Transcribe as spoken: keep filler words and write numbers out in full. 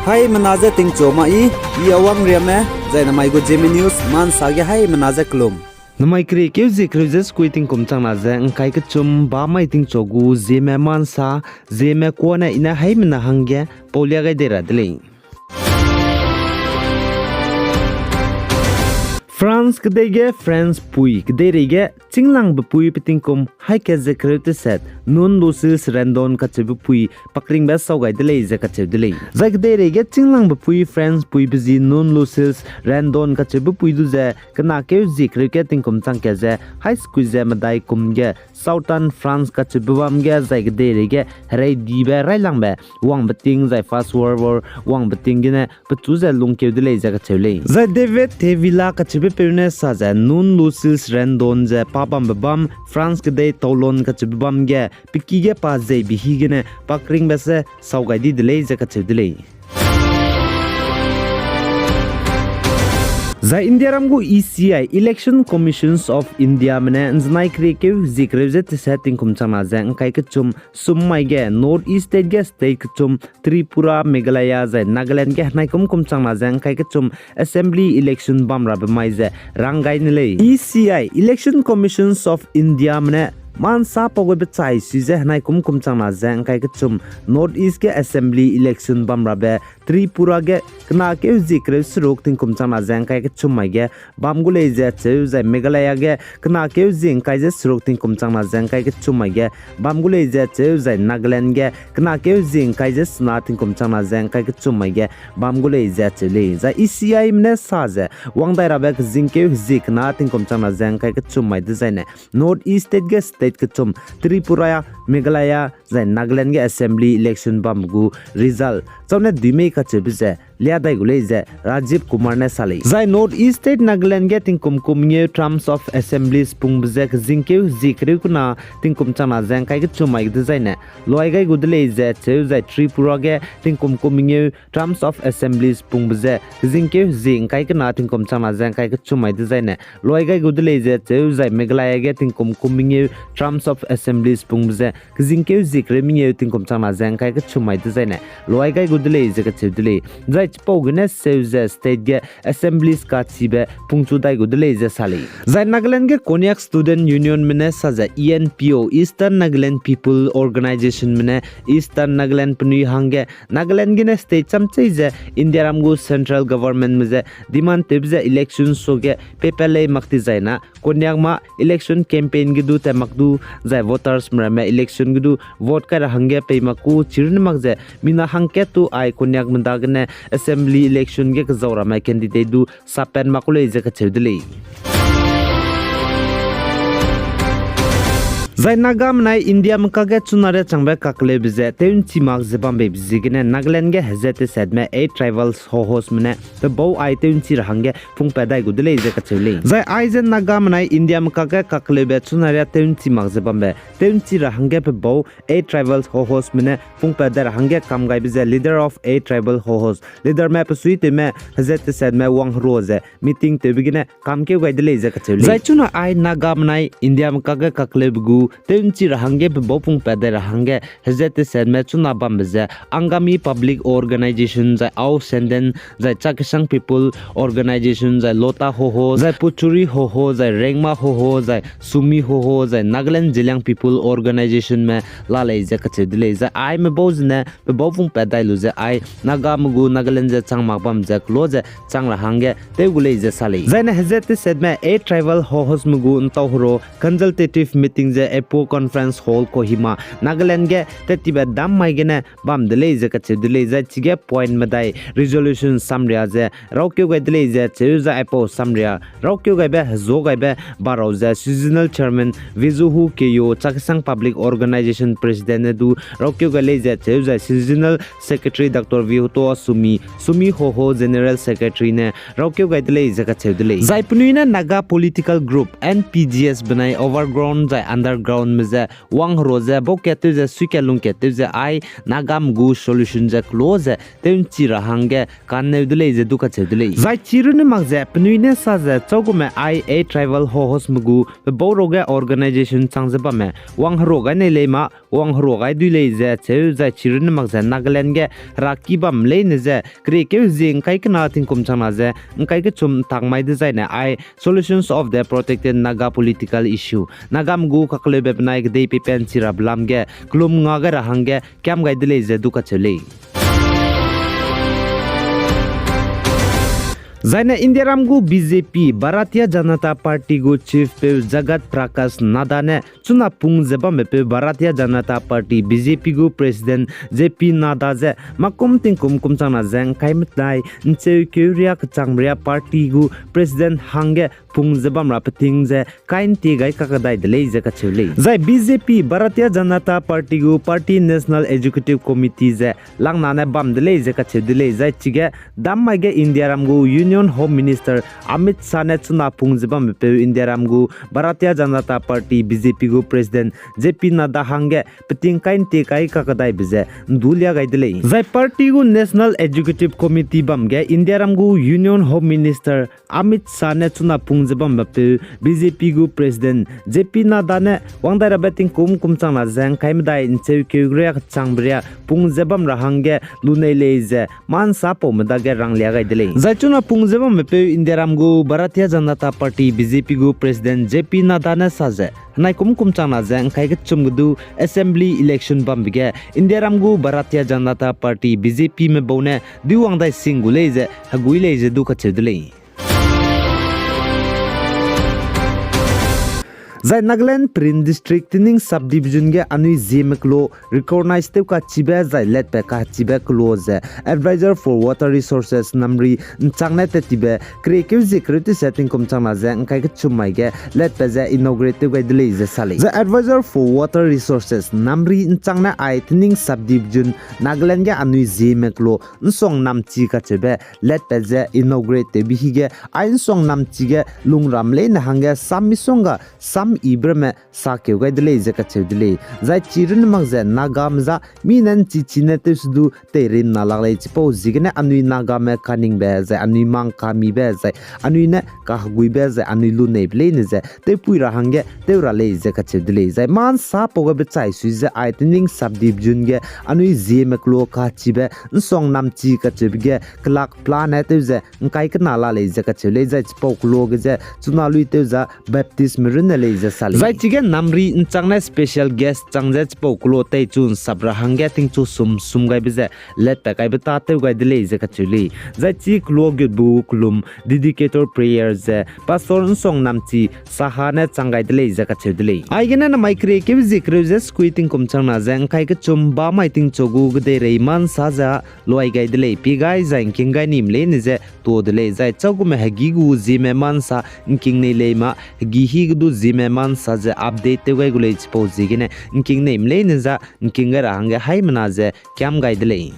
Haimena je tingchu ma i, i Awang Riame, zai namai gu Zeme News, Mansa ge haimena je kelum. Namai keriekeu zie kereu ze sekui tingkum changna ze ngkai kechum ba mai tingchu gu Zeme Mansa, Zeme kuâ ne i ne haimena hangge paulia gai dei ra de lei. France kedei ge France pui kedeirei ge chînglangbe pui pe tingkum haî kat ze kereu teset Nun Lucille Rendon kacheube pui pakringbe sau gai de lei ze kacheu de lei. Zai kedeirei ge chînglangbe pui France pui be zi Nun Lucille Rendon kacheube pui du ze kena keu zie kereu ge tingkum chang kat ze haî sekui ze medai kum ge Southern France kacheube bam ge zai kedeirei ge herei dibe railangbe wangbe ting zai First World War wangbe ting gene pechu ze lungkeu de lei ze kacheu lei. Zai David Tavilla kacheube peu ne sa ze Nun Lucille Rendon ze pa bambe bam France kedei Toulon kacheube bam ge pe ki ge pa zeibe hi gene pakringbe se sau gai di de lei ze kacheu de lei. Zai Indiaram gu E C I, Election Commissions of Indiame ne nzenai keriekeu zie kereu ze teset tingkum changna ze ngkai kechum sum mai ge North East state ge state kechum Tripura, Meghalaya zai Nagaland ge henai kum kum changna ze ngkai kechum assembly election bamrabe mai ze rang gai ne lei. E C I, Election Commissions of Indiame ne mansa pau gaibe chai sui ze henai kum kum changna ze ngkai kechum North East ge assembly election bamrabe Tripura ge kena keu zie kereu seruk tingkum changna ze ngkai kechum mai ge bam gu lei ze cheu zai Meghalaya ge kena keu zie ngkai ze seruk tingkum changna ze ngkai kechum mai ge bam gu lei ze cheu zai Nagaland ge kena keu zie ngkai ze sena tingkum changna ze ngkai kechum mai ge bam gu lei ze cheu lei. Zai E C Ime ne sa ze wang dai rabe kezingkeu zie kena tingkum changna ze ngkai kechum mai dezaine North East state ge state kechum Tripura, Meghalaya zai Nagaland ge assembly election bambe gu result chau ne dui mei kacheube ze lia dai gu lei ze Rajiv Kumar ne sa lei. Zai North East state Nagaland ge tingkum kum mengeu terms of assemblies pungbe ze kezingkeu zie kereu kena tingkum changna ze ngkai kechum mai dezaine luai gai gu de lei ze cheu zai Tripura ge tingkum kum mengeu terms of assemblies pungbe ze kezingkeu zie ngkai kena tingkum changna ze ngkai kechum mai dezaine luai gai gu de lei ze cheu zai Meghalaya ge tingkum kum mengeu terms of assemblies pungbe ze kezingkeu zie kereu mengeu tingkum changna ze ngkai kechum mai dezaine luai gai gu de lei ze kacheu de lei. Zai chipau gene seu ze state ge assemblies kachibe pungchu dai gu de lei ze sa lei. Zai Nagaland ge Konyak Student Unionme ne sa ze E N P O, Eastern Nagaland People Organizationme ne Eastern Nagaland penui hangge Nagaland gene state chamchei ze Indiaram gu central governmentme ze demand tewbe ze election suage pepat lei mak ti zaina Konyak ma election campaign ge du tat mak du zai votersme ramme election ge du vote kai ra hangge pei mak gu chirunne mak ze mina hangkat tu ai Konyakme dagene assembly election ge kezau ramme candidate du sapat mak ku lei ze kacheu de lei. Zai Nagamenai Indiame kakge chuna riachangbe kakleube ze tew'nchi mak ze bambeibe ziegene Nagaland ge hezat tesetme eight tribal hohosme ne pebau ai tew'nchi ra hangge pungpat dai gu de lei ze kacheu lei. Zai aize Nagamenai Indiame kakge kakleube chuna ria tew'nchi mak ze bambe tew'nchi ra hangge pebau eight tribal hohosme ne pungpat dai ra hangge kam gaibe ze leader of eight tribal hohos, leaderme pesuitewme hezat tesetme wangherua ze meeting tewbe gene kamkeu gai de lei ze kacheu lei. Zai chuna ai Nagamenai Indiame kakge kakleube gu tew'nchi ra hangge pebau pungpat dai ra hangge hezat tesetme chuna bambe ze Angami Public Organization zai Ao Senden zai Chakhesang People Organization zai Lota Hoho zai Pochuri Hoho zai Rengma Hoho zai Sumi Hoho zai Nagaland Zeliang People Organizationme la lei ze kacheu de lei. Zai aime bau zene pebau pungpat dai lu ze ai Nagame gu Nagaland ze chang mak bam ze kelo ze chang ra hangge tew gu lei ze sa lei. Zaine hezat tesetme eight tribal hohosme gu ntau hero consultative meeting ze Apo Conference Hall Kohima, Nagaland ge tettibe dam mai gene bam de lei ze kacheu de lei. Zai chige point medai resolution samria ze raukeu gai de lei ze cheu zai aipau samria raukeu gaibe hezo gaibe barau ze seasonal chairman Vizuhu Keyo, Chakhesang Public Organization President ne du raukeu gai lei ze cheu zai seasonal secretary Doctor Vihuto Sumi, Sumi Hoho general secretary ne raukeu gai de lei ze kacheu de lei. Zai penui ne Naga political group N P G S benai overground zai underground groundme ze wangherua ze baukatew ze suikatlungkatew ze ai Nagame gu solution ze kelo ze tew ’nchi ra hangge kanneu de lei ze du kacheu de lei. Zai chi runne mak ze penui ne sa ze châugume ai a tribal hohosme gu pebau ruage organisation chang ze bamme wangherua gai nei lei ma, wangherua gai dui lei ze cheu zai chi runne mak ze Nagaland ge heraki bam leine ze keriekeu zie ’ngkai kena tingkum changna ze ’ngkai kechum ’ntak mai dezaine ai Solutions of the Protected Naga Political Issue, Nagame gu kakleube benai kedei peipen chi rabe lam ge kelum nga gai ra hangge kiam gai de lei ze du kacheu lei. Zaine Indiaram gu B J P, Bharatiya Janata Party gu chief peu Jagat Prakash Nadda ne chuna pung ze bamme peu Bharatiya Janata Party, B J P gu president J P Nadda ze makum tingkum kum changna ze ’ngkai medai ’ncheukeu riak kechangbe riak party gu president hangge pung ze bam ra peting ze kai ’ntie gai kakadai de lei ze kacheu lei. Zai B J P, Bharatiya Janata Party gu party National Executive Committee ze langna ne bam de lei ze kacheu de lei. Zai chige dam mai ge Indiaram gu Union Home Minister Amit Shah ne chuna pung ze bamme peu Indiaram gu Bharatiya Janata Party, B J P gu president J P Nadda hangge peting kai ’ntie kai kakadaibe ze ’ndu lia gai de lei. Zai party gu National Executive Committee bam ge Indiaram gu Union Home Minister Amit Shah ne chuna pung ze bambe peu B J P gu president J P Nadda ne wangdai rabe tingkum kum changna ze ’ngkai medai ’ncheukeu riak kechangbe riak pung ze bam ra hangge lunei lei ze ma'nsapaume dage ranglia gai de lei. Zai chuna pung ze bambe peu Indiaram gu Bharatiya Janata Party, B J P gu president J P Nadda ne sa ze henai kum kum changna ze ’ngkai kechum ge du assembly election bambe ge Indiaram gu Bharatiya Janata Party, B J Pme bau ne duiwang dai sing gu lei ze hegui lei ze du kacheu de lei. Zai Nagaland Peren District Tening Subdivision ge anui Zeme kelo recognize tew kachibe zai letpat kachibe kelo ze Advisor for Water Resources Namri ’Nchang ne tat tibe keriekeu zie kereu tese tingkum changna ze ’ngkai kechum mai ge letpat ze inaugurate tew gai de lei ze sa lei. Zai Advisor for Water Resources Namri ’Nchang ne ai Tening Subdivision Nagaland ge anui Zeme kelo ’nsong namchi kacheube letpat ze inaugurate tewbe hige ai ’nsong namchi ge lungram leine hangge sam misongga sam ibe ramme sakeu gai de lei ze kacheu de lei. Zai chi runne mak ze Nagame za mi ne ’nchichi ne tewse du teirimna lak lei chipau ziegene anui Nagame kaningbe zai anui mang kamibe zai anui ne kaheguibe zai anui luneibe leine ze tewpui ra hangge tew ra lei ze kacheu de lei. Zai ma'nsapau gabe chai sui ze ai Tening Subdivision ge anui Zeme kelo kachibe ’nsong namchi kacheube ge kelak plan ne tew ze ’ngkai kena la lei ze kacheu lei. Zai chipau kelo ge ze chuna lui tew za Baptistme runne lei ze sa lei. Zai chige Namri ’Nchang ne special guest chang ze chipau kelo teichu ’nsap ra hangge tingchu sum sum gaibe ze letpat kaibe tâ tew gai de lei ze kacheu lei. Zai chi kelo gutbe gu kelum dedicator prayer ze Pastor ’nsong namchi Saha ne chang gai de lei ze kacheu de lei. Aigene namai keriekeu zie kereu ze sekui tingkum changna ze ’ngkai kechum ba mai tingchu gu kedeirei ma'nsa ze luai gai de lei, pie gai zai ’ngking gai nime leine ze tuâ de lei. Zai châugume hegî gu Zeme ma'nsa ’ngking nei lei ma, hegî hi ge du Zeme ma'nsa ze update tew gai gu lei chipau ziegene ’ngking neime leine za ’ngking gai ra hangge haimena ze kiam gai de lei.